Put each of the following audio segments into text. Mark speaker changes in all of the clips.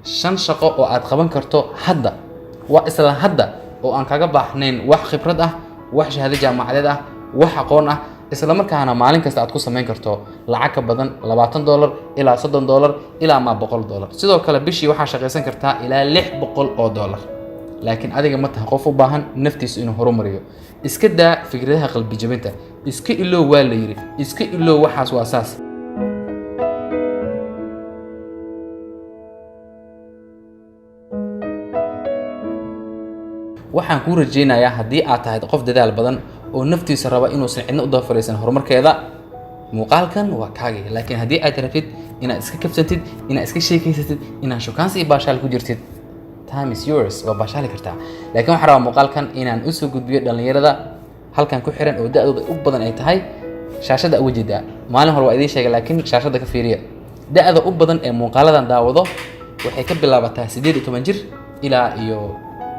Speaker 1: Shan shaqo oo aad qaban karto hadda, waa isla hadda, oo aan kaga baahnayn wax khibrad ah, wax shahaado jaamacadeed ah, wax aqoon ah, isla markaana maalin kasta aad ku samayn karto lacag ka badan $20 ilaa $30 ilaa ma $100. Sidoo kale bishii waxaa shaqaysan kartaa ilaa $600. Laakiin adiga ma tahay qof u baahan naftiisa inuu horumariyo? Iska daa fikradaha qalbi jabinta, iska ilow waa la yidhi, iska ilow waxaas waa saas. Waxaan kuu rajaynayaa haddii aad tahay qof dadaal badan oo naftiisa raba inuusan cidna u daba fadhiisan horumarkeeda, muuqaalkan waa kaagii. Laakiin haddii aad rabtid inaad iska kabsatid, inaad iska sheekaysatid, inaad shukaansi iyo baashaal ku jirtid, time is yours, waa baashaali kartaa. Laakiin waxaan rabaa muuqaalkan inaan usoo gudbiyo dhallinyarada halkan ku xiran oo da-dooda u badan ay tahay shaashadda uga jeedaa. Maalin hore waa idiin sheegay, laakiin shaashadda ka fiiriya. Da-da u badan ee muuqaaladan daawado waxay ka bilaabataa 18 jir ilaa iyo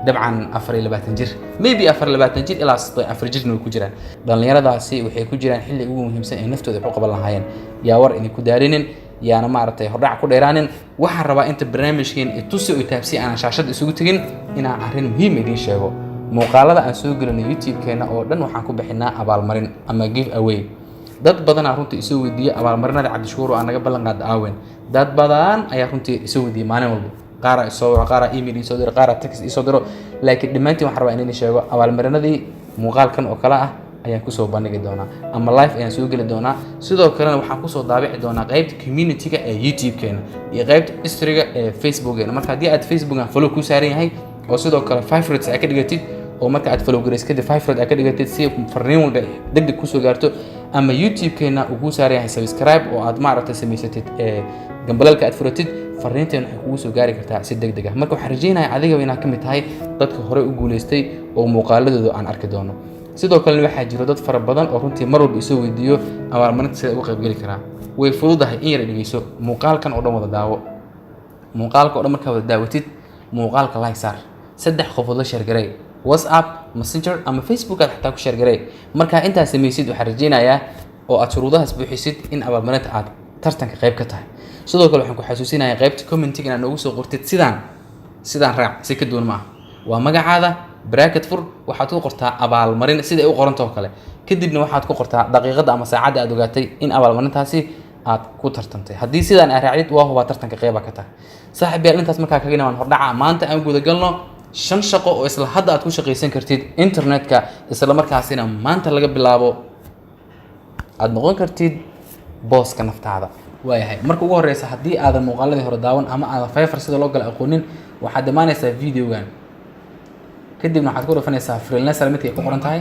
Speaker 1: dabcan 24 jir, maybe 24 jir ilaa 34 jirna way ku jiraan. Dhallinyaradaasi waxay ku jiraan xilli ugu muhiimsan ee naftooda wax u qaban lahaayeen. Yaa war idinku daalinin, yaana maaragtay hordhac ku dheeraanin. Waxaan rabaa inta barnaamijkeen itusi oo taabsi aanan shaashadda isugu tegin inaan arrin muhiim idiin sheego. Muuqaalada aan soo gelinay YouTube-keena oo dhan waxaan ku bixinaa abaalmarin ama give away. Dad badanaa runtii isoo weydiiya abaalmarinada Cabdishakuur oo aan naga ballan qaada aawen. Dad badan ayaa runtii isoo weydiiya maalin walba, qaaraa isoo waco, qaaraa email isoo diro, qaaraa text isoo diro. Laakiin dhammaantiin waxaan rabaa inaan idin sheego abaalmarinadii muuqaalkan oo kale ah ayaan kusoo bandhigi doonaa ama live ayaan soo geli doonaa. Sidoo kalena waxaan kusoo daabici doonaa qaybta community-ga ee YouTube-keena iyo qaybta history-ga ee Facebook-eena. Marka haddii aad Facebook-an follow kuu saaran yahay oo sidoo kale favorites aad ka dhigatid, oo marka aad follow garaysid kadib favorite aad ka dhigatid si farriin walba deg deg kusoo gaarto, ama YouTube-keena uu kuu saaran yahay subscribe oo aad maaragtay samaysatid ee gambalalka aad furatid, farriinteena waxay kugu soo gaari kartaa si deg deg ah. Marka waxaan rajaynayaa adigaba inaad ka mid tahay dadka horey u guulaystay oo muuqaaladooda aan arki doono. Sidoo kalena waxaa jiro dad fara badan oo runtii mar walba isoo weydiiyo abaalmarinta sida uga qaybgeli karaa. Way fududahay, in yar dhegeyso, muuqaalkan oo dhan wada daawo. Muuqaalka oo dhan markaa wada daawatid, muuqaalka like saar, saddex qofood la share garay, WhatsApp, Messenger ama Facebook aad xataa ku share garay. Markaa intaas samaysid, waxaan rajaynayaa oo aad shuruudahaas buuxisid in abaalmarinta aad tartanka qayb ka tahay. Sidoo kale waxaan ku xasuusinayaa qaybta commentiga inaad noogu soo qortid sidaan raac, si ka duwan ma ah. Waa magacaada, bracket fur, waxaad ku qortaa abaalmarin sida ay u qorantao kale, kadibna waxaad ku qortaa daqiiqadda ama saacadda aad ogaatay in abaalmarintaasi aad ku tartantay. Haddii sidaan aad raacdid, waa hubaa tartanka qeyba ka tahay. Saaxiib yaal, intaas markaa kaga nimaan hordhaca, maanta aan gudagalno shan shaqo oo isla hadda aad ku shaqaysan kartid internetka, isla markaasina maanta laga bilaabo aad noqon kartid booska naftaada. Waayahay, marka ugu horeysa, haddii aadan muuqaaladii hore daawan ama aadan Fiverr sida loo gala aqoonin, waxaad imaanaysaa videogan, kadibna waxaad ku dhufanaysaa freelancer midka ay ku qoran tahay.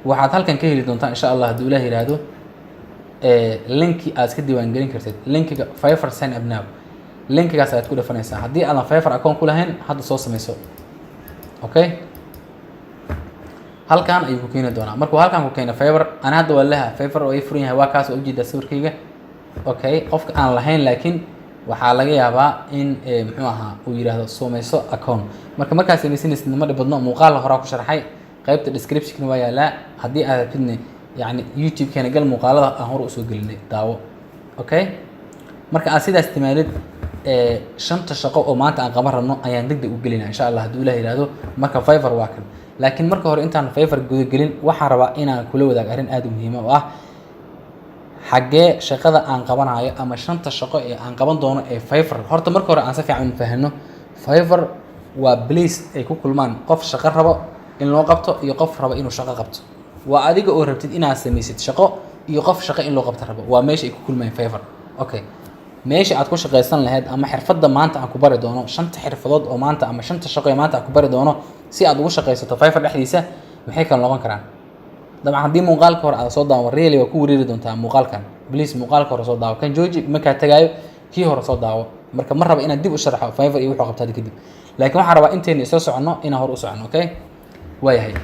Speaker 1: Waxaad halkan ka heli doontaa, insha Allah hadduu Ilaah yidhaahdo, linki aad iska diiwaangelin kartid, linkiga Fiverr sign up now. Linkigaas ayaad ku dhufanaysaa. Haddii aadan Fiverr account ku lahayn, hadda soo sameyso. Okay, halkan ayuu ku keeni doonaa. Markuu halkan ku keeno Fiverr, ani hadda waa leha Fiverr oo ii furan yahay, waa kaas, waa ujeedaa sawirkayga. Okay, qofka aan lahayn laakiin waxaa laga yaabaa in muxuu ahaa uu yidhaahdo sameyso account. Marka markaad samaysanaysid ma dhib badno, muuqaal horaa ku sharxay, qaybta description waa yaalaa. Haddii aad rabtidne, yacni YouTube-keena gal, muuqaalada aan hore usoo gelinay daawo. Okay, marka aad sidaas timaadid, shanta shaqo oo maanta aan qaban rabno ayaan deg deg u gelinaa, insha Allah hadduu Ilaah yidhaahdo. Marka Fiverr waa kan, laakiin marka hore intaan Fiverr gudagelin, waxaan rabaa inaan kula wadaag arrin aada u muhiima oo ah xaggee shaqada aan qabanayo ama shanta shaqo ee aan qaban doono ee Fiverr. Horta marka hore aan si fiican u fahanno, Fiverr waa place ay ku kulmaan qof shaqo rabo in loo qabto iyo qof rabo inuu shaqo qabto. Waa adiga oo rabtid inaad samaysid shaqo iyo qof shaqo in loo qabto rabo, waa meesha ay ku kulmayaan Fiverr. Okay, meesha aad ku shaqaysan lahayd ama xirfadda maanta aan ku bari doono, shanta xirfadood oo maanta ama shanta shaqo ee maanta aan ku bari doono si aad ugu shaqaysato Fiverr dhexdiisa, maxay kala noqon karaan? Dabcan haddii muuqaalka hore aad soo daawan, really waa ku wareeri doontaa muuqaalkan. Please muuqaalka hore soo daawo, kan jooji markaa tagaayo, kii hore soo daawo. Marka ma raba inaan dib u sharxo Fiverr iyo wuxuu qabtaa kadib, laakiin waxaan rabaa intayna isla soconno inaan hore u soconno. Okay, waayahay,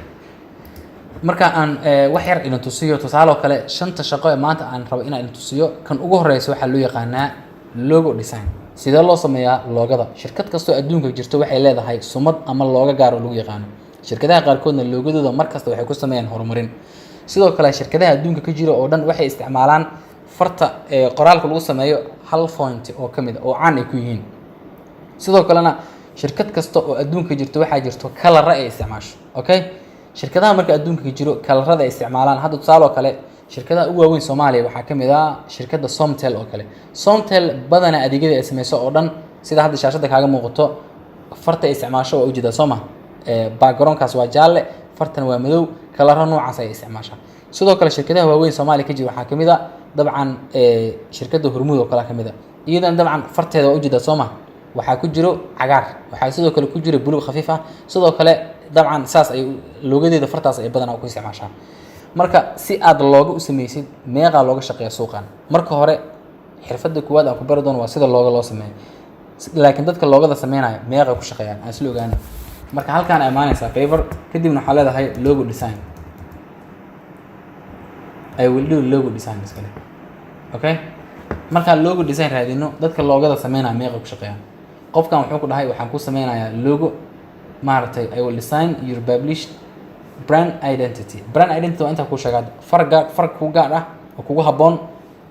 Speaker 1: marka aan wax yar idin tusiyo, tusaale oo kale, shanta shaqo ee maanta aan rabo inaan idin tusiyo, kan ugu horeysa waxaa loo yaqaanaa logo design. Sidee loo sameeyaa logoda? Shirkad kastoo adduunka jirto waxay leedahay sumad ama logo gaar oo lagu yaqaano. Shirkadaha qaarkoodna logodooda mar kasta waxay ku sameeyaan horumarin. Sidoo kale shirkadaha adduunka ka jira oo dhan waxay isticmaalaan farta ee qoraalka lagu sameeyo hal font oo ka mid a oo caan ay ku yihiin. Sidoo kalena shirkad kasta oo adduunka jirto waxaa jirto color ay isticmaasho. Okay, shirkadaha marka adduunka jiro colorada ay isticmaalaan, hadda tusaale oo kale shirkadaha ugu waaweyn Soomaaliya waxaa ka mid ah shirkadda Somtel oo kale. Somtel badanaa adeegyada ay sameyso oo dhan, sida hadda shaashadda kaaga muuqato, farta ay isticmaasho waa ujeedaa, soo ma? Backgroundkaas waa jaalle, fartana waa madow, coloro noocaas ay isticmaashaa. Sidoo kale shirkadaha waaweyn Soomaaliya ka jira waxaa kamid a dabcan shirkadda Hormuud oo kale ka mid a. Iyadana dabcan farteeda waa ujeedaa, soo ma? Waxaa ku jiro cagaar, waxaa sidoo kale ku jiro buluug khafiif ah. Sidoo kale dabcan saas ay logodeeda fartaas ay badanaa ku isticmaashaa. Marka si aad logo u sameysid, meeqaa looga shaqeeya suuqan? Marka hore xirfadda koowaad aan ku bari doono waa sida logo loo sameeyo, laakiin dadka logoda sameynaya meeqay ku shaqeeyaan aan isla ogaano. Marka halkaan imaanaysaa Fiverr, kadibna waxaa leedahay logo design. I will do logo design iskale. Okay, markaan logo design raadino, dadka logoda sameynaya meeqay ku shaqeeyaan? Qofkan wuxuu ku dhahay waxaan ku sameynayaa logo, maaragtay, I will design your published brand identity. Brand identity waa intaa kuu sheegaa, far gaar, far kuu gaar ah oo kugu habboon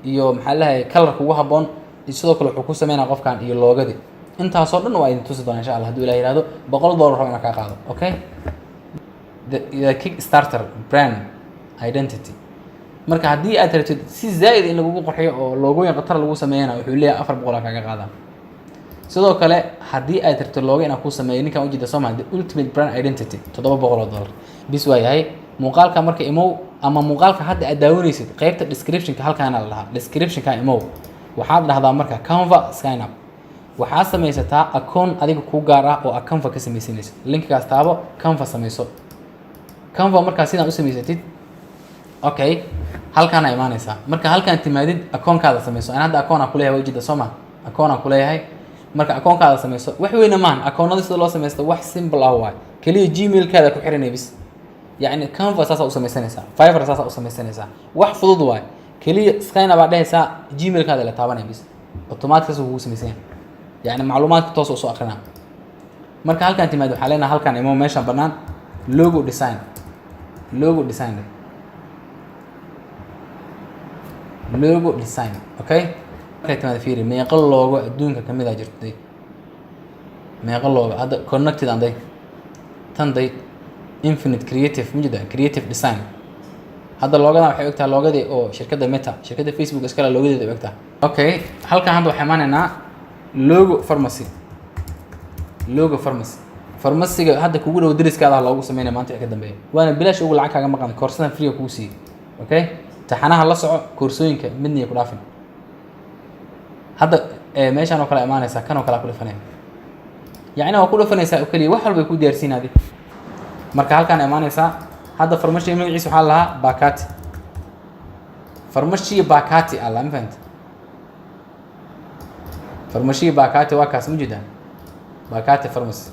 Speaker 1: iyo maxaa leeyahay color kugu habboon, iyo sidoo kale wuxuu ku sameynaya qofkan iyo logodii. Intaasoo dhan waa idin tusi doona insha Allah hadduu Ilaah yihahdo. $100 rabo inaan kaa qaado. Okay, the Kickstarter brand identity. Marka haddii aad rabtid si zaa'id in lagugu qurxiyo oo logooyin khatar lagu sameeyana, wuxuu leeyahay 400 kaaga qaadaa. Sidoo kale haddii aad rabtid logo inaan kuu sameeyo, ninkan ujeeda soo maha, the ultimate brand identity, $700 bis waa yahay. Muuqaalka marka imow ama muuqaalka hadda aad daawanaysid, qeybta descriptionka halkaana la dhahaa, descriptionka imow, waxaad dhahdaa marka Canva sign up. Waxaad samaysataa akoon adiga kuu gaar ah oo aad Canva ka samaysanaysid. Linkigaas taabo, Canva samayso. Canva markaa sidaan u samaysatid, okay, halkaana imaanaysaa. Marka halkaan timaadid, akoonkaada samayso. Aan hadda akoon aan kuleeyahay, waa ujeeda soo ma? Akoon aan kuleeyahay. Marka akoonkaada samayso, wax weyna maahan. Akoonada sida loo samaysto wax simple ah waay, keliya Gmailkaada ku xiranay bis. Yacni Canva saasaa u samaysanaysaa, Fiverr saasaa u samaysanaysaa, wax fudud waay. Keliya sign up baa dhehaysaa, Gmailkaada la taabanaya bis, automatic saas kugu samaysan yahay. Yacni macluumaadka toos usoo akrinaa. Marka halkaan timaad, waxaa leenahay halkaan imo, meeshaan bannaan logo design, logo design, logo design. Okay, markay timaado fiiri meeqo logo adduunka kamid a jirtay, meeqo logo hadda connected anday tan day infinite creative mujida creative design. Hadda logodan waxay ogtahay logodii oo shirkadda Meta, shirkadda Facebook iskale logodeeda ay ogtahay. Okay, halkan hadda waxaa imaanaynaa logo pharmacy, logo pharmacy. Farmasiga hadda kugu dhow dariskaada loogu sameynaya maanta wixii ka dambeeya, waana bilaash, ugu lacag kaaga maqan. Koorsadan free kugu siiyey. Okay, taxanaha la soco, koorsooyinka midna ku dhaafin. Hadda meeshaan oo kale imaanaysaa, kan oo kale ku dhifanaya, yacni waa ku dhifanaysaa oo keliya, wax walba ay ku diyaarsiin adi. Marka halkaan imaanaysaa, hadda farmashiga magaciisa waxaa lahaa Bakati, farmashiga Bakati alla ma fahamti? Farmashiga Bakati waa kaas, ma jeedaa? Bakati Pharmacy.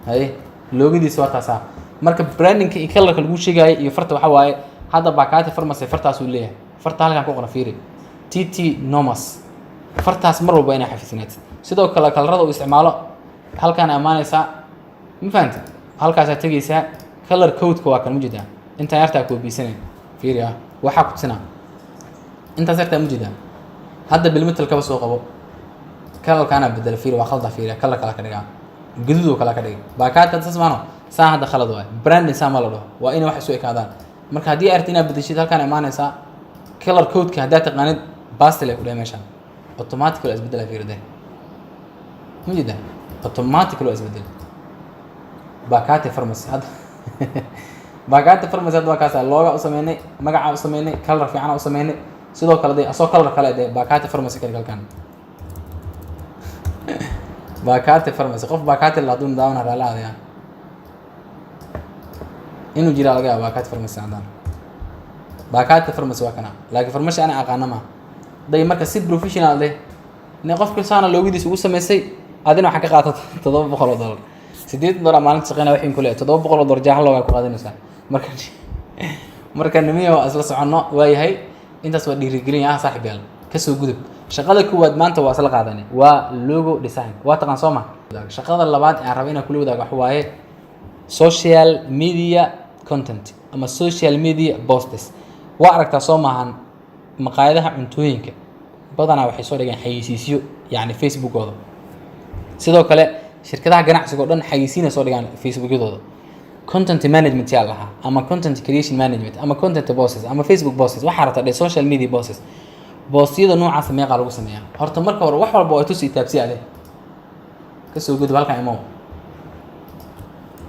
Speaker 1: Haye, logodiisa waa taasaa. Marka brandingka iyo colorka lagu sheegaayo iyo farta waxaa waaye, hadda Bakati Pharmacy fartaasuu leeyahay. Farta halkan ku qoran fiiri, TT Nomas, fartaas mar walba inaa xafisnaatid. Sidoo kale colorada uu isticmaalo halkaan imaanaysaa, ma fahamti? Halkaasaa tegeysaa, color codeka waa kan, ma jeedaa? Intaan yartaa koobiisanay fiiri ah, waxaa ku tusinaa intaas yartaa, ma jeedaa? Hadda bilmetal kaba soo qabo, colorkaana bedela, fiiri, waa khalda, fiiri, color kala ka dhigaa, gaduud oo kala ka dhigay. Baakaadka saas maano, saan hadda khalad waay. Branding saan ma la dhaho, waa inay wax isu ekaadaan. Marka haddii aragti inaad bedeshid, halkaan imaanaysaa, color codeka haddaad taqaanid, pastel ay ku dhahay meeshaan, automatically waa isbedela. Fiiri de, ma jeedaa? Automatically waa isbedel. Bakati Pharmacy hadda, Bakati Pharmacy hadda waa kaasa. Logo u sameynay, magaca u sameynay, color fiican u sameynay. Sidoo kale de asoo color kale de Bakati Pharmacy ka dhig halkaan. Bakati Pharmacy, qof Bakati la hadduu daawana raali aadaya inuu jiraa laga yaaba. Bakati Pharmacy haddaan, Bakati Pharmacy waa kana, laakiin farmashi ana aqaana ma day. Marka si professional leh ne qofka saana logodiisa ugu samaysay, adina waxaa ka qaata $700, $80 maalinta shaqeynaya. Waxin ku leeyahay $700 jaaxal loogaa ku qaadanaysaa. Marka nimiya waa isla soconno, waayahay. Intaas waa dhiirigelin ah, saaxib yaal. Kasoo gudub. Shaqada koowaad maanta waa isla qaadanay, waa logo design, waa taqaan soo ma? Shaqada labaad aan raba inaan kula wadaago waxa waaye social media content ama social media posts. Waa aragtaa soo maahan? Maqaayadaha cuntooyinka badanaa waxay soo dhigeen xayeysiisyo, yacni Facebookooda. Sidoo kale shirkadaha ganacsiga oo dhan xayeysiina soo dhigaan Facebookyadooda. Content management yaa lahaa, ama content creation management, ama content posts, ama Facebook posts, waxaa rabta dhe, social media posts. Postiyada noocaasa meeqaa lagu sameeyaa? Horta marka hore wax walba oo tusi taabsi ade kasoo gudub. Halkan imo,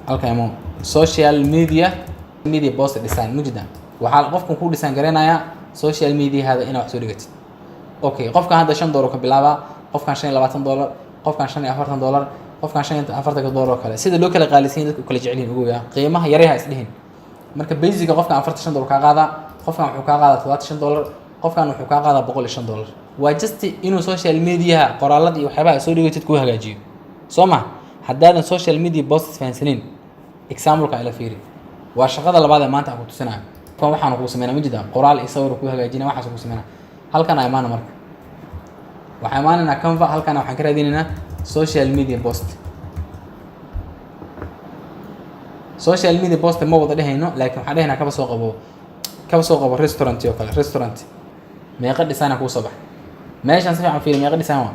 Speaker 1: halkan imo, social media post design mujida. Waxaa qofkan ku design garaynayaa social mediahada inaad wax soo dhigatid. Okay, qofkan hadda $5 ka bilaabaa, qofkan $25, qofkan $45, qofkan 45-ka dollar oo kale. Sida loo kala qaalisan, dadka u kala jecel yihin ogoya, qiimaha yareha isdhihin. Marka basica qofkan $45 kaa qaadaa, qofkan wuxuu kaa qaadaa $75, qofkan wuxuu kaa qaadaa $105. Waa just inuu social mediaha qoraalada iyo waxyaabaha soo dhigatid kuu hagaajiyo, soo ma? Haddaadan social media posts fahansanin, exampleka ila fiiri. Waa shaqada labaad ee maanta aan ku tusinayo. Kan waxaan kuu sameynaa, ma jida, qoraal iyo sawir kuu hagaajina, waxaas kuu sameynaa. Halkan aa imaana. Marka waxaan imaanaynaa Canva. Halkan waxaan ka raadinaynaa social media post. Social media post ma wada dhehayno, laakiin waxaan dhehaynaa kaba soo qabo restaurant oo kale. Restaurant meeqa design kuu soo bax? Meeshaan si fiican fiiri, meeqa design waa?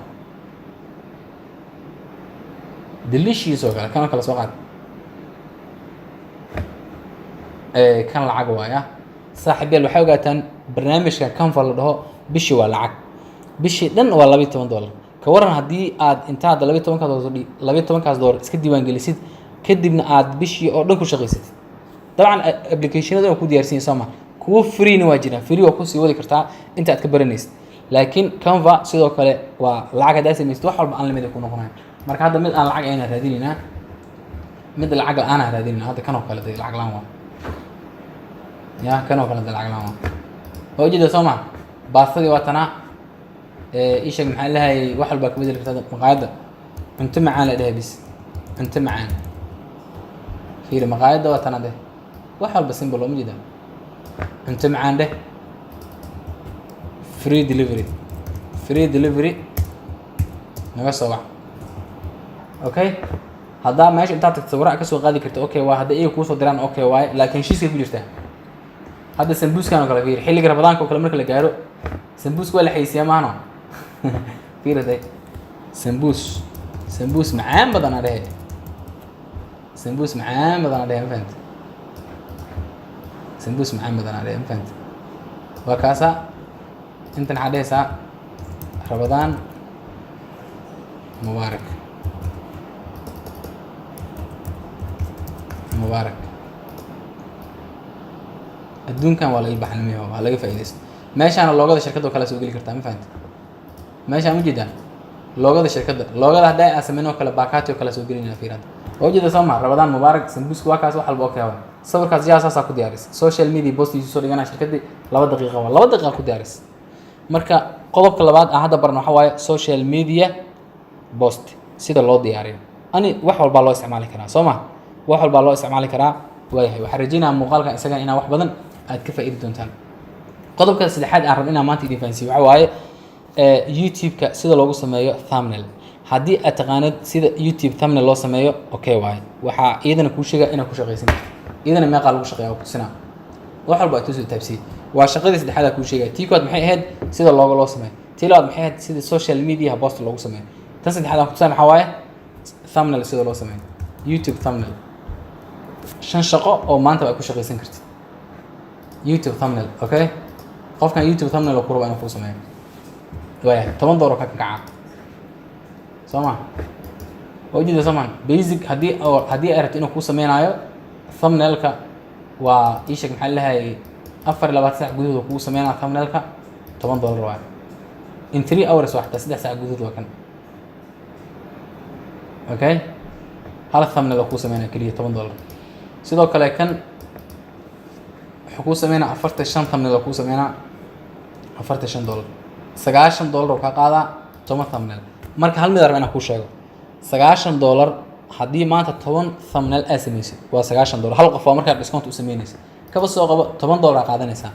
Speaker 1: Delicious oo kale, kan oo kale soo qaad. Kan lacag waaya, saaxiib yaal. Waxay ogaataan barnaamijka Canva la dhaho bishii waa lacag, bishii dhan waa $12. Ka waran haddii aad intaad 12-kaas dollar, 12-kaas dollar iska diiwaan gelisid, kadibna aad bishii oo dhan ku shaqaysatid? Dabcan applicationada waa ku diyaarsan yihiin, soo ma? Kuwo freena waa jiraan, free waa kusii wadi kartaa inta aad ka baranaysid. Laakiin Canva sidoo kale waa lacag. Haddaa samaysid, wax walba unlimited ku noqonayo. Marka hadda mid aan lacag ayna raadinaynaa, mid lacag la-aan aan raadinaynaa. Hadda kan oo kale dee lacag la-aan waa ya, kan oo kale dee lacag la-aan waa ujeeda, soo ma? Baastadii waa tanaa. Ii sheeg, maxaa lahayay? Wax walbaa ka bedeli kartaa. Maqaayadda cunto macaan la dhahay, bis cunto macaan. Fiiri, maqaayadda waa tana deh, wax walba simple oo ma jeeda. Cunto macaan dheh, free delivery, free delivery, naga soo wac. Okay, haddaa meesha intaad tagto sawira ka soo qaadi karta, okay, waa hadday iyaga kuusoo diraan, okay waaye, laakiin heshiiskay ku jirtaa. Hadda sambuuskan oo kale fiiri, xilliga Ramadaanka oo kale marka la gaaro, sambuuska waa la xayeysiiyaa, maahano? Fiiri day, sambuus, sambuus macaan badan aa dhehe, sambuus macaan badan aa dhehe, ma fahamte? Sambuus macaan badan aa dhehe, ma fahamte? Waa kaasa. Intan waxaa dhehaysaa "Ramadaan mubaarak, mubaarak". Adduunkan waa la ilbaxnimiyo, waa laga faa'iidaysto. Meeshaana logoda shirkadda oo kale soo geli kartaa, ma fahamte? Meeshaan ma jeedaa logoda shirkadda? Logoda haddaa aan sameyn oo kale, baakati oo kale soo gelinayna. Fiirada waa ujeeda, soo ma? "Ramadaan mubaarak", sambuuska waa kaas, wax walba okay waa. Sawirkaas yaa saasaa ku diyaaris, social media postiisu soo dhigana shirkaddii 2 daqiiqa, waa 2 daqiiqa ku diyaaris. Marka qodobka labaad aan hadda barno waxa waaye social media post sida loo diyaariyo. Ani wax walbaa loo isticmaali karaa, soo ma? Wax walbaa loo isticmaali karaa. Waayahay, waxaan rajeynayaa muuqaalkan isaga inaa wax badan aad ka faa'iidi doontaan. Qodobka saddexaad aan rabno inaan maanta idin fahansiiyo waxa waaye YouTube-ka sida loogu sameeyo thumbnail. Haddii aad taqaanid sida YouTube thumbnail loo sameeyo, okay waaye. Waxaa iyadana kuu sheega inaad ku shaqaysan kartid. Iyadana meeqaa lagu shaqeeya waa kutusinaa, wax walba aad tusoo taabsiyey. Waa shaqadii saddexaad aa kuu sheegaya. Tii koowaad maxay ahayd? Sida looga loo sameeyo. Tii labaad maxay ahayd? Sida social media post loogu sameeyo. Tan saddexaad aan kutusaan maxaa waaye? Thumbnail sida loo sameeyo, YouTube thumbnail. Shan shaqo oo maanta aad ku shaqaysan kartid. YouTube thumbnail, okay, qofkan YouTube thumbnail oo ku raba inuu kuu sameeyo, waayahay, $10 oo ka kaca, soo ma? Waa ujeeda, soo ma? Basic haddii ay rabto inuu kuu sameynaayo thumbnailka, waa ii sheeg, maxaa lehay, 24 saac gudahood kugu sameynaya thumbnailka, $10 waayo. In 3 hours waa, xataa 3 saac gudahood waa kan. Okay, hal thumbnail oo kuu sameynaya keliya $10. Sidoo kale kan wuxuu kuu sameynaa 45 thumbnail oo kuu sameynaa $45, $90 oo kaa qaadaa 10 thumbnail. Marka hal mid arba inaan kuu sheego: $90 haddii maanta 10 thumbnail aad samaysid, waa $90 hal qof. Waa markaa discount u sameynaysa. Kaba soo qabo $10 aa qaadanaysaa,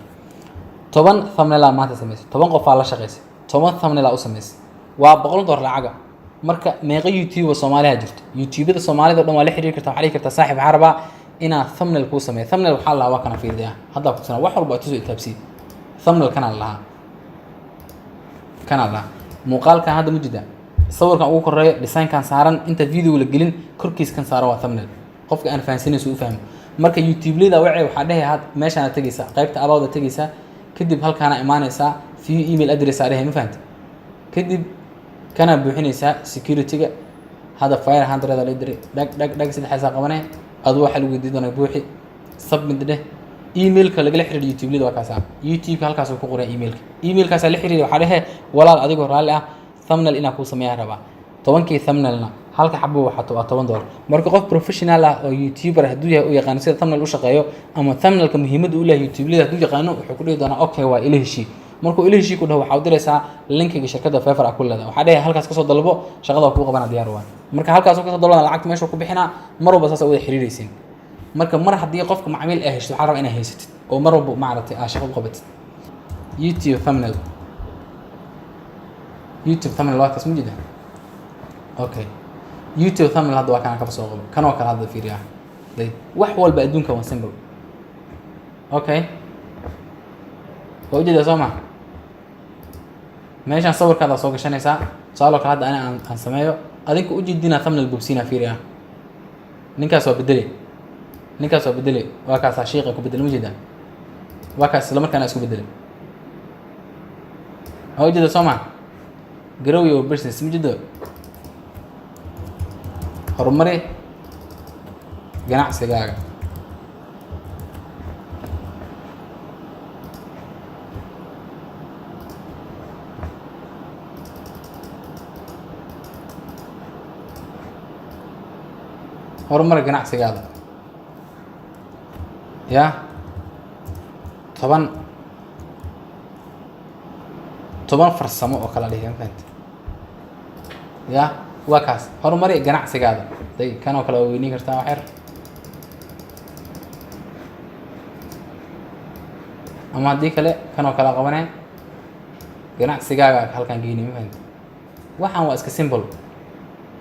Speaker 1: 10 thumbnail aa maanta samaysay, 10 qof aa la shaqaysay, 10 thumbnail aa u samaysay, waa $100 lacaga. Marka meeqa YouTuber Soomaaliha jirto? YouTubada Soomaalida o dhan waa la xiriiri kartaa. Waxaa dhihi kartaa: "Saaxib, waxaa rabaa inaa thumbnail kuu sameeyo." Thumbnail waxaa la lahaa, waa kana, fiirdaya haddaa kutusana, wax walba tusoo itaabsiye. Thumbnail kanaa la lahaa, kanaa la lahaa muuqaalkan hadda mujida. Sawirkan ugu koreeyo, designkan saaran, inta video la gelin korkiis kan saaran waa thumbnail. Qofka aan fahansanayso u fahmo. Marka YouTube-lida wacay, waxaa dhehe had meeshaana tegeysaa, qaybta about tegeysaa, kadib halkaana imaanaysaa, view email address aa dhehe, ma fahamti? Kadib kana buuxinaysaa security-ga. Hadda 500 la diray, dhag dhag dhag, saddexdaasaa qabanee. Adu waxaa lagu weydiin doonaa, buuxi, submit dheh. Emailka lagala xiriir YouTube-lida waa kaasaa. YouTube-ka halkaasuu ku qoray emailka. Emailkaasaa la xiriir, waxaa dhehe: "Walaal, adigoo raalli ah, thumbnail inaa kuu sameeyaa rabaa." 10-kii thumbnailna halka xabo waxaa waa $10. Marka qof professional ah oo YouTuber hadduu yahay, u yaqaano sida thumbnail u shaqeeyo ama thumbnailka muhiimadda u leeyahay YouTube-lida hadduu yaqaano, wuxuu ku dhihi doonaa: "Okay, waa ila heshii." Markuu ila heshii ku dhaho, waxaa u diraysaa linkiga shirkadda Fiverr a ku leedahay. Waxaa dhehe: "Halkaas kasoo dalbo, shaqada waa kuu qabana, diyaar waa." Marka halkaas kasoo dalbana, lacagta meesha ku bixinaa. Mar walba saas wada xiriiraysiin. Marka mar haddii qofka macmiil ay heshto, waxaa rabaa inaad haysatid oo mar walba maaragtay aa shaqo u qabatid. YouTube thumbnail, YouTube thumbnail waa kaas, ma jeeda? Okay, YouTube thumbnail hadda waa kana. Kaba soo qabo kanoo kale hadda, fiiriyaa day. Wax walba adduunka waa simple. Okay, waa ujeedaa, soo ma? Meeshaan sawirkaada soo gashanaysaa. Tusaale oo kale, hadda ani aan sameeyo, adinka ujeedina thumbnail bogsiina. Fiiriyaa, ninkaas waa bedele, ninkaas waa bedele, waa kaasaa shiiqa ku bedele, ma jeedaa? Waa kaas, isla markaana isku bedele, waa ujeeda, soo ma? Grow your business, ma jeedo? Horumari ganacsigaaga. Horumari ganacsigaada ya 10 farsamo oo kala dhihi, ma fahamte? Ya, waa kaas, horumari ganacsigaada. Day, kan oo kale waa weyneyn kartaa wax yar, ama haddii kale kan oo kale qabanee, ganacsigaaga halkaan geynay, ma fahamte? Waxaan waa iska simple,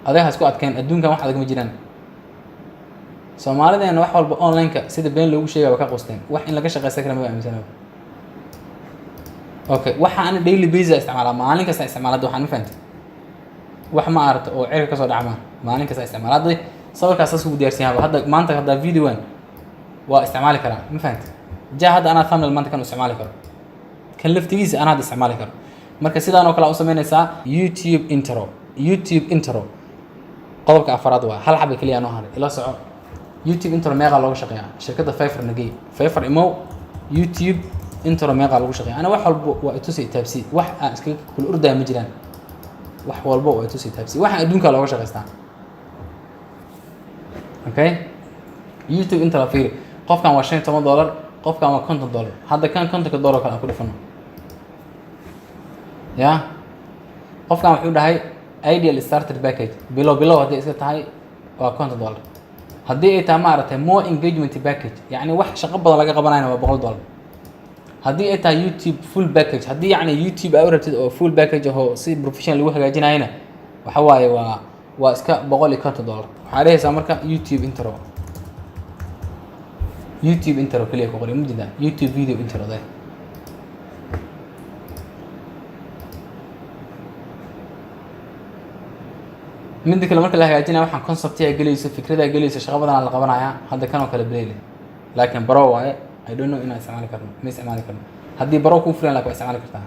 Speaker 1: adeeg ha isku adkeen. Adduunkan wax adag ma jiraan. Soomaalideena wax walba online-ka sida been loogu sheegaya waa ka qusteen. Wax in laga shaqeysan kara ma aaminsanaba. Okay, waxa ana daily basis isticmaalaa, maalin kasta isticmaala hadda waxaan, ma fahamtay? Wax ma aragta oo cirka kasoo dhacma, maalin kasta isticmaala. Hadda sawirkaas saas ugu diyaarsan yahay hadda maanta, hadda videoan waa isticmaali karaa, ma fahamtay? Ja, hadda anaa thumbnail maanta kan u isticmaali karo, kan laftigiisa anaa hadda isticmaali karo. Marka sidaan oo kale u sameynaysaa YouTube intro. YouTube intro qodobka afaraad waa hal xaba keliya noo haray, ila soco. YouTube intro meeqaa looga shaqeeyaa? Shirkadda Fiverr nagey, Fiverr imow. YouTube intro meeqaa lagu shaqeeya? Ana wax walbo waa itusi taabsi, wax aan iskaga kula ordaya ma jiraan. Wax walbo waa itusi taabsi, waxaan adduunka looga shaqeystaa. Okay, YouTube intro fiiri, qofkan waa $15, qofkan waa $50. Hadda kan $50 kale aan ku dhifano. Ya, qofkan wuxuu dhahay ideal starter package, bilow bilow haddii iska tahay waa $50. Haddii ay tahay maaragtay more engagement package, yacni wax shaqo badan laga qabanayna, waa $100. Haddii ay tahay YouTube full package, haddii yacni YouTube aa u rabtid oo full package ahoo si professional lagu hagaajinayana, waxa waaye waa iska $150. Waxaa dhehaysaa marka YouTube intro, YouTube intro keliya ku qori, ma jeedaa? YouTube video intro de. Midda kale, marka la hagaajinaya waxaan conceptiga gelayso, fikradaa gelayso, shaqo badanaa la qabanayaa. Hadda kan oo kale blele, laakiin pro waaye. I don't know inaan isticmaali karno, ma isticmaali karno. Haddii pro kuu furan, laakiin waa isticmaali kartaa.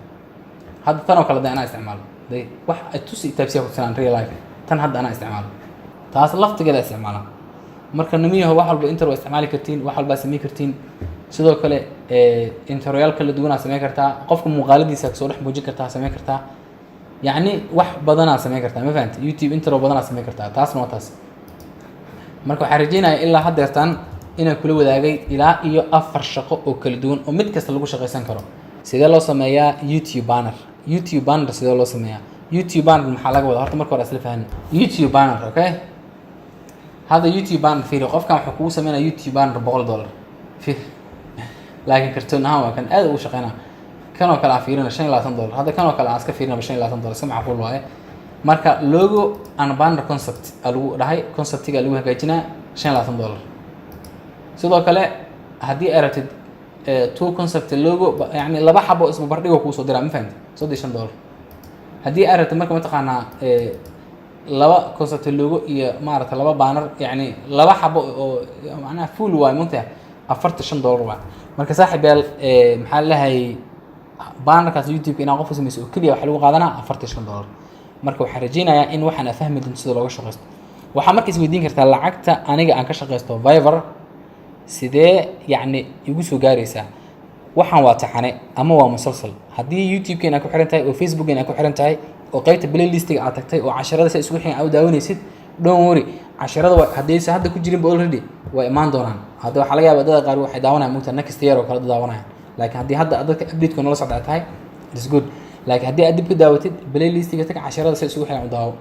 Speaker 1: Hadda tan oo kale de anaa isticmaalo de, wax ay tusi taabsiya ku tusinaan real life. Tan hadda anaa isticmaalo, taas laftigeeda isticmaala. Marka namiyaho, wax walba intro waa isticmaali kartiin, wax walbaa samayn kartiin. Sidoo kale introyaal kala duwanaa samayn kartaa, qofka muuqaaladiisa kasoo dhex muujin kartaa, samayn kartaa, yacni wax badanaa samayn kartaa, ma fahamti? YouTube intro badanaa samayn kartaa. Taasna waa taas. Marka waxaan rajeynaya ilaa haddeertan inaan kula wadaagay ilaa iyo afar shaqo oo kala duwan oo mid kasta lagu shaqaysan karo. Sidee loo sameeyaa YouTube banner? YouTube banner sidee loo sameeyaa? YouTube banner maxaa laga wadaa horta? Marka hore isla fahmi YouTube banner. Okay, hadda YouTube banner fiiri, qofkan wuxuu kugu sameynaya YouTube banner $100, laakiin kartoon ahaan waa kan aad ugu shaqeynaa. Kan oo kale aan fiirina, $25. Hadda kan oo kale aan iska fiirinaba, $25 iska macquul waaye. Marka logo and banner concept aa lagu dhahay, conceptiga lagu hagaajinaa, $25. Sidoo kale haddii ay rabtid two concept logo, yani laba xabo isbarbardhigo kuusoo diraa, ma fahamti? $35. Haddii ay rabtid marka mataqaanaa Laba concept logo iyo maaragta laba banner, yacni laba xabo oo macnaha full waay, mogtahay, $45 waay. Marka saaxiib yaal, maxaa la dhahay, bannerkaas YouTube inaa qof u sameyso oo keliya waxaa lagu qaadanaa $45. Marka waxaan rajeynayaa in waxaan aad fahmi doonto sida looga shaqeysto. Waxaa marka isweydiin kartaa, lacagta aniga aan ka shaqeysto Fiverr sidee yacni igu soo gaaraysaa? Waxaan waa taxane ama waa musalsal. Haddii YouTube-keena aad ku xiran tahay oo Facebook-keena aad ku xiran tahay oo qaybta playlistiga aad tagtay oo casharada si isugu xigan aad u daawanaysid, don't worry, casharada waa haddaysan hadda ku jirinba already way imaan doonaan. Hadda waxaa laga yaabaa dadka qaar waxay daawanayaan mugta next year oo kale dad daawanayaan, laakiin haddii hadda dadka update-ka nala socda aad tahay, it's good. Laakiin haddii aad dib ka daawatid, playlistiga tag, casharada si isugu xigan u daawo.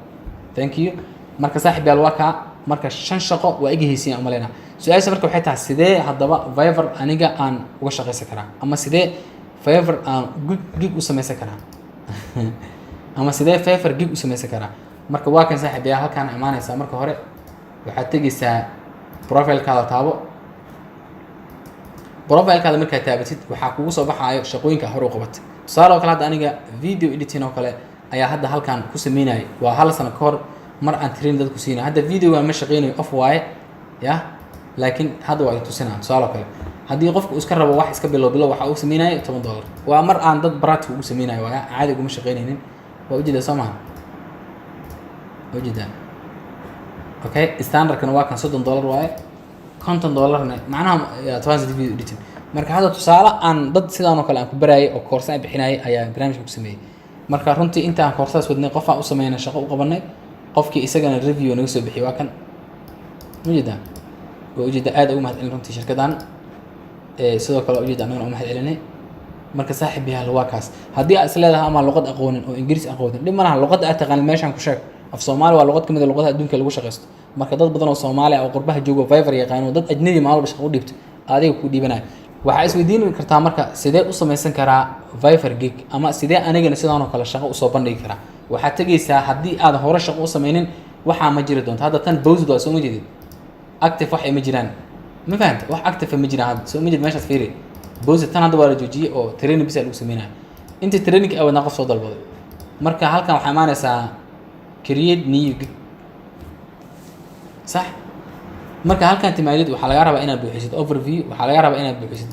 Speaker 1: Thank you. Marka saaxiib yaal, waa kaa. Marka shan shaqo waa iga heysiin umaleynaa. Su-aasha marka waxay tahay, sidee haddaba Fiverr aniga aan uga shaqaysan karaa, ama sidee Fiverr aan gig u samaysan karaa, ama sidee Fiverr gig u samaysan karaa? Marka waa kan, saaxiib yaal, halkaan imaanaysaa. Marka hore waxaad tegeysaa profilekaada, taabo profilekaada. Markaad taabatid, waxaa kugu soo baxaayo shaqooyinka hore u qabatay. Tusaale oo kale, hadda aniga video editing oo kale ayaa hadda halkan ku sameynayay. Waa hal sano ka hor mar aan train dad ku siinay. Hadda videogan ma shaqeynayo, off waaye ya, laakiin hadda waa idin tusinaa. Tusaale oo kale, haddii qofku iska rabo wax iska bilow bilow, waxa uu sameynaya $10. Waa mar aan dad practice ugu sameynayo waaya, caadi uguma shaqeynaynin. Waa ujeedaa, soo maha? Waa ujeedaa. Okay, standardkana waa kan, $30 waaye, $50na macnaha advanced video editing. Marka hadda tusaale aan dad sidaan oo kale aan ku baraayay oo koorsa aan bixinayay ayaa barnaamijka ku sameeyey. Marka runtii inta aan koorsadaas wadnay, qof aan u sameynay, shaqo u qabanay, qofkii isagana review naga soo bixiyay. Waa kan, ujeedaa, waa ujeedaa. Aad ugu mahad celin runtii shirkaddan. Sidoo kale waa ujeeda, annagana u mahad celinay. Marka saaxiib yaal, waa kaas. Haddii aad is leedahay ama luqad aqoonin oo Ingiriis aqoonin, dhib ma laha. Luqadda aad taqaanin meeshaan ku sheeg. Af Soomaali waa luqad ka mid a luqadaha adduunka lagu shaqaysto. Marka dad badan oo Soomaali ah oo qurbaha joogo Fiverr yaqaano, dad ajnabi maalin walba shaqo u dhiibto, adiga ku dhiibanayo. Waxaa isweydiin kartaa marka, sidee u samaysan karaa Fiverr gig, ama sidee anigana sidaan oo kale shaqo usoo bandhigi karaa? Waxaad tegeysaa, haddii aad hore shaqo u sameynin, waxaa ma jiri doonto. Hadda tan paused waa, soo ma jeedid? Active wax ay ma jiraan, ma fahanta? Wax active ma jiraan hadda, soo ma jeed? Meeshaas fiiri, paused. Tan hadda waa la joojiyey oo training bisa lagu sameynaya. Inta training awadnaa qof soo dalbaday. Marka halkan waxaa imaanaysaa create new gig, sax? Marka halkan timaadid, waxaa lagaa rabaa inaad buuxisid overview, waxaa lagaa rabaa inaad buuxisid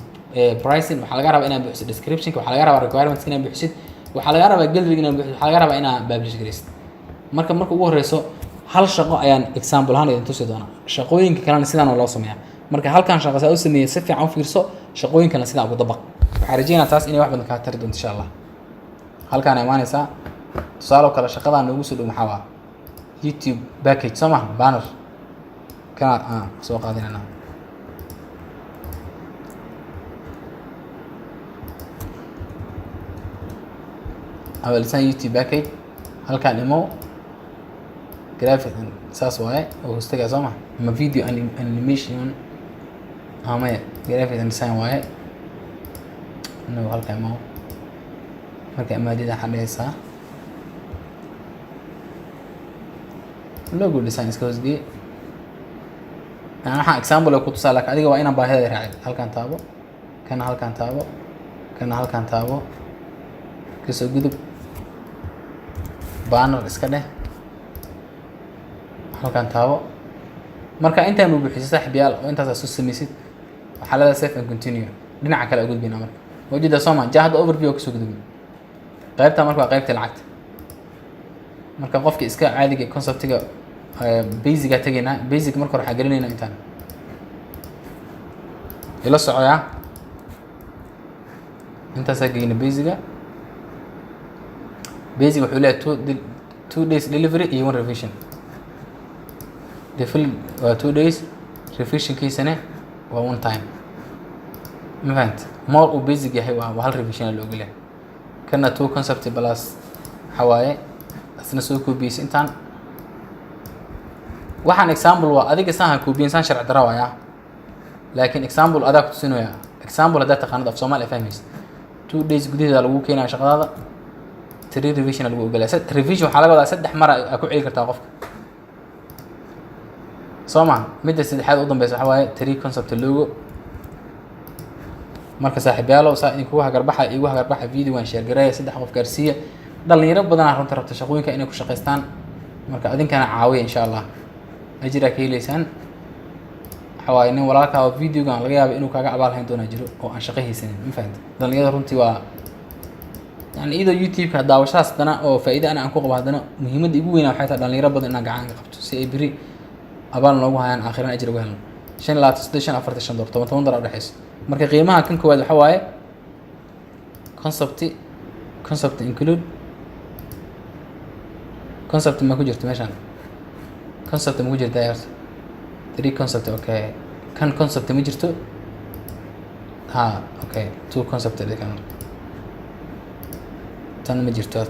Speaker 1: pricing, waxaa lagaa rabaa inaad buuxisid description, waxaa lagaa rabaa requirements inaad buuxisid, waxaa lagaa rabaa gallery inaad buuxisid, waxaa lagaa rabaa inaad publish garaysid. Marka ugu horeyso hal shaqo ayaan example ahaan idin tusi doonaa, shaqooyinka kalena sidaan oo loo sameeyaa. Marka halkan shaqo saa u sameeyey si fiican u fiirso, shaqooyinkana sidaan ugu dabaq. Waxaan rajeynaa taas inay wax badan kaa tari doonto, insha Allah. Halkaan imaanaysaa. Tusaale oo kale, shaqadan noogu soo dhow maxaa waa? YouTube package, soo maha? Banner kana aan soo qaadinayna. Awalisan YouTube package halkaan imo, graphic saas waaye oo hoostagaa, soo ma? Ma video animation maya, graphic and design waaye. Inagu halkaa imo. Marka imaadida, waxaa dhehaysaa logo design iska hoosgeye. Yani waxaan example ku tusaa, laakiin adiga waa inaan baahida raacin. Halkaan taabo, kana halkaan taabo, kana halkaan taabo, kasoo gudub, banner iska dheh, halkaan taabo. Marka intaan buuxiso, saaxiib yaal, oo intaas aad soo samaysid, waxaa leedahay save and continue. Dhinaca kale gudbina. Marka wajida soo ma ja, hadda overview oo kasoo gudubin qaybta. Marka waa qaybta lacagta. Marka qofka iska caadiga conceptiga basic aa tegaynaa. Basic marka hore waxaa gelinaynaa intaan ila socoyaa. Intaasaa geyna basiga. Basic wuxuu leeyahay 2 days delivery iyo one revision. Defil waa 2 days, revisionkiisana waa one time, ma fahant? More uu basic yahay, waa hal revision la ogolyahay. Kana two concept plus waxaa waaye, isna soo koobiyeysa intaan. Waxaan example waa, adiga saan ha koobiyen, saan sharci dara waaya, laakiin example adaa ku tusinaya. Example haddaa taqaanad af Soomaali fahmaysa, 2 days gudaheeda lagu keenaya shaqadaada, three revision lagu ogolaya. Revision waxaa laga wadaa saddex mar aa ku celi kartaa qofka, soo ma? Midda saddexaad u dambeysa waxaa waaye three concept logo. Marka saaxiibyaalow, saa idinkugu hagarbaxa, igu hagarbaxa, video waan share gareeya, saddex qof gaarsiiya. Dhalinyaro badanaa runta rabta shaqooyinka inay ku shaqaystaan. Marka adinkana caawiya, insha Allah ajiraa ka heleysaan. Waxa waaye nin walaalkaa oo videogan laga yaaba inuu kaaga abaal hayn doonaa jiro oo aan shaqo haysanin, ma fahamti? Dhalinyarada runtii waa yani iyadoo YouTube-ka daawashadaas haddana oo faa'iide ana aan ku qabo, haddana muhiimadda igu weynaa waxay tahay dhalinyaro badan inaan gacan ka qabto si ay beri abaal noogu hayaan, aakhirana ajir uga helno. 25, 35, $45, 10 $10 udhexeyso. Marka qiimaha kan koowaad waxa waaye concept, concept include, concept ma ku jirto meeshaan? Concept ma ku jirta horta? Three concept, okay. Kan concept ma jirto. Ha, okay, two concept kan, tan ma jirto.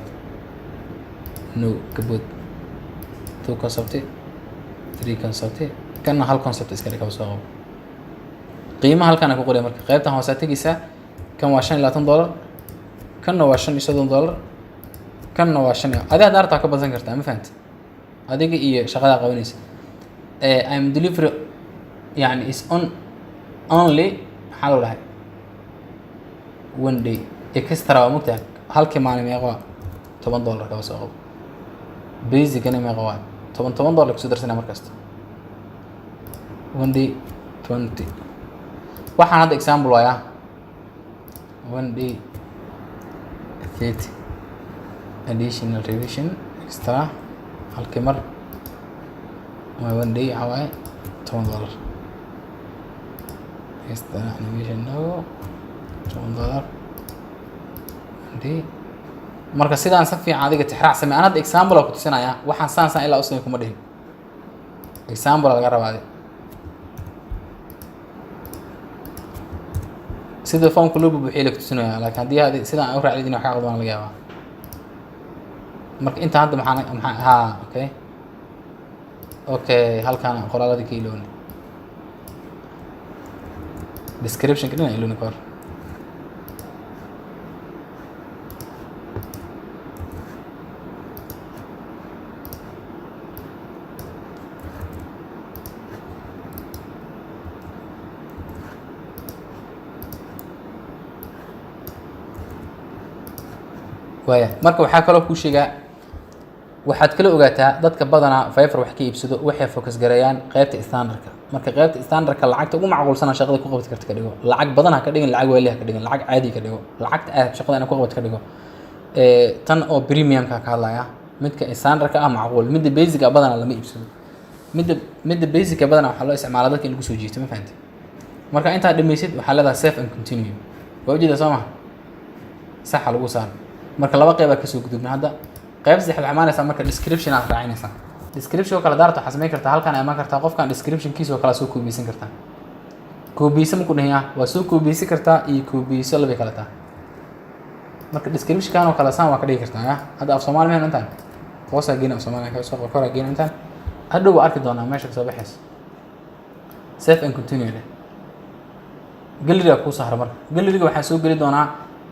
Speaker 1: No, kabood. Two concept, three concept, kanna hal concept iska dhig. Soo qabo qiimaha halkaan ku qoraya. Marka qaybtan hoose aad tegeysaa. Kan waa $25, kanna waa $35, kanna waa shan iyo adi hadda artaa ka badsan kartaa, ma fahamti? Adiga iyo shaqadaa qabanaysa. I'm delivery yani is on only, maxaa loo dhahay, one day extra waa mogtahay. Halkii maalin meeqa waa? $10 kaba soo qabo. Basicana meeqa waa? 10 $10 kusoo darsanaya markasta. One day 20. Waxaan hadda example waayaa. One day 30, additional revision extra halkii mar waa one day, waxaa waaye $10 extra animation, no, $10 one day. Marka sidaan si fiican adiga tixraac samey. Aan hadda example aa ku tusinayaa. Waxaan saan saan ilaa u samey kuma dhihin, example laga rabaa. Adi sida formka loo bubuxiyo la kutusinaya, laakiin haddii adi sidaan aan u raacdid in wax ka qaldan laga yaabaa. Marka inta hadda maxaa ha, okay, halkaan qoraaladii ka ilooni, description-ka dhinac ilooni ka hor. Waaya, marka waxaa kaloo kuu sheegaa, waxaad kala ogaataa dadka badanaa Fiverr wax ka iibsado waxay focus gareeyaan qaybta standardka. Marka qaybta standardka lacagta ugu macquulsana shaqada ku qabati karta ka dhigo. Lacag badan ha ka dhigin, lacag waali ha ka dhigin, lacag caadi ka dhigo, lacagta aad shaqada inaad ku qabato ka dhigo. Tan oo premiumka ka hadlaya, midka standardka ah macquul. Midda basic ah badanaa lama iibsado. Midda basic ah badanaa waxaa loo isticmaalaa dadka in lagu soo jiito, ma fahamtay? Marka intaad dhammaysid waxaa leedahay save and continue. Waa ujeedaa, soo ma saxa lagu saaro? Marka laba qeyb aa kasoo gudubna. Hadda qayb saddexaad waxaa imaanaysaa. Marka description aad raacinaysaa, description oo kale daarta waxaa samayn kartaa, halkaan imaan kartaa, qofkan descriptionkiisa oo kale soo koobiyeysan kartaa. Koobiyeysa ma ku dhahiyaa? Waa soo koobiyeysan kartaa iyo koobiyeyso labay kale taa. Marka descriptionkan oo kale saan waa ka dhigi kartaa. Ya hadda af Soomaali mehen intaan hoosaa geyn, af Soomaali ka soo koraa geyn intaan hadhow waa arki doonaa meesha kasoo baxayso. Save and continue leh. Gallery kuu sahra. Marka galleryga waxaan soo geli doonaa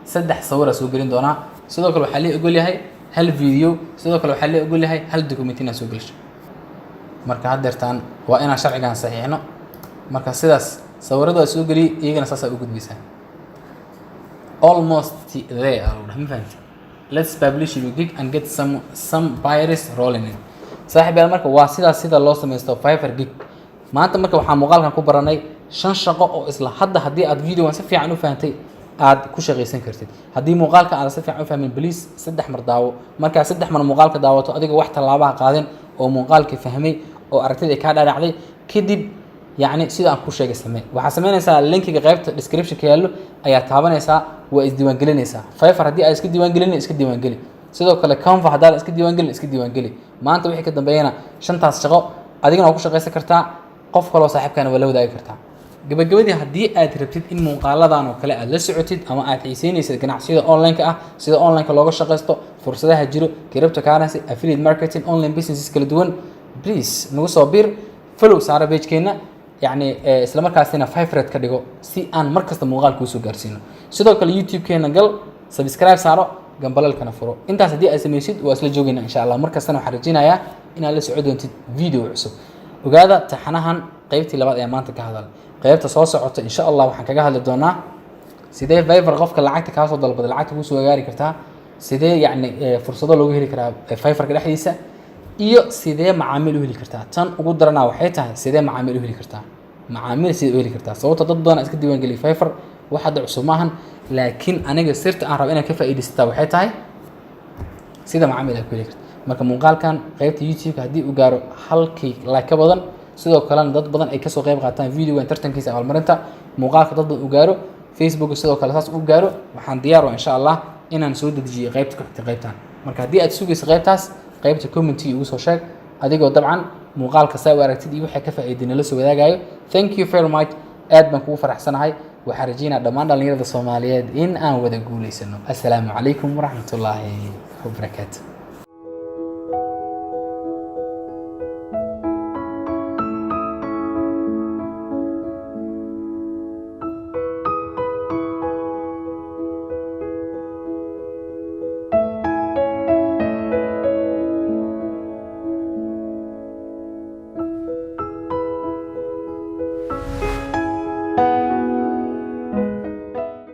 Speaker 1: saddex sawir soo gelin doonaa. Sidoo kale waxaa lee ogol yahay hal video. Sidoo kale waxaa lee ogol yahay hal document inaad soo gelisho. Marka haddeertaan waa inaan sharcigan saxiixno. Marka sidaas sawirada waa soo geliyey, iyagana saasaa u gudbaysaa. Almost there aa lagu dhahay, ma fahamti? Let's publish your gig and get some buyers rolling in, saaxiib yaal. Marka waa sidaas sida loo sameysto Fiverr gig. Maanta marka waxaan muuqaalkan ku baranay shan shaqo oo isla hadda haddii aad videogan si fiican u fahantay aad ku shaqaysan kartid. Haddii muuqaalka aad si fiican u fahmin, please saddex mar daawo. Markaa saddex mar muuqaalka daawato, adiga wax tallaabaha qaadin oo muuqaalkii fahmay oo aragtida ay kaa dhaadhacday, kadib yacni sida aan ku sheegay samee. Waxaa samaynaysaa linkiga qaybta description-ka yaallo ayaa taabanaysaa, waa isdiiwaangelinaysaa. Fiverr haddii aad iska diiwaangelin, iska diiwaangeli. Sidoo kale Canva haddaad iska diiwaangelin, iska diiwaangeli. Maanta wixii ka dambeeyana shantaas shaqo adigana waa ku shaqaysan kartaa, qof kaloo saaxiibkaana waa la wadaagi kartaa. Gabagabadii, haddii aad rabtid in muuqaaladan oo kale aad la socotid ama aad xiiseynaysid ganacsiyada online-ka ah, sida online-ka looga shaqaysto, fursadaha jiro, cryptocurrency, affiliate marketing, online businesses kala duwan, please nagu soo bir, follow saara page-keena, yacni isla markaasina favorite ka dhigo si aan mar kasta muuqaal kuusoo gaarsiino. Sidoo kale YouTube-keena gal, subscribe saaro, gambalalkana furo. Intaas haddii aad samaysid waa isla joogayna, insha Allah. Mar kastana waxaan rajeynayaa inaad la soco doontid video cusub. Ogaada, taxanahan qaybtii labaad ayaa maanta ka hadal. Qaybta soo socota, insha Allah, waxaan kaga hadli doonaa sidee Fiverr qofka lacagta kaasoo dalbaday lacagta kuusoo gaari kartaa, sidee yacni fursado loogu heli karaa Fiverrka dhexdiisa. Iyo sidee macaamiil u heli kartaa? Tan ugu daranaa waxay tahay, sidee macaamiil u heli kartaa? Macaamiil sidee u heli kartaa? Sababta dad badan iska diiwaangeliya Fiverr, wax hadda cusub maahan, laakiin aniga sirta aan rabo inaan ka faa'iidaysataa waxay tahay sida macaamiil aad ku heli karta. Marka muuqaalkan qaybta YouTube-ka haddii uu gaaro halkii like ka badan, sidoo kalena dad badan ay kasoo qayb qaataan videogan tartankiisa abaalmarinta, muuqaalka dad badan uu gaaro, Facebook sidoo kale saas uu gaaro, waxaan diyaar u insha Allah inaan soo dejiyo qaybta ku xigta qaybtan. Marka haddii aad sugayso qaybtaas, qaybta commentiga igu soo sheeg, adigoo dabcan muuqaalka saa u aragtid iyo waxay ka faa'iiday nala soo wadaagayo. Thank you very much, aad baan kugu faraxsanahay. Waxaan rajeynaa dhammaan dhallinyarada Soomaaliyeed in aan wada guulaysano. Assalaamu calaykum waraxmatullaahi wabarakaatu.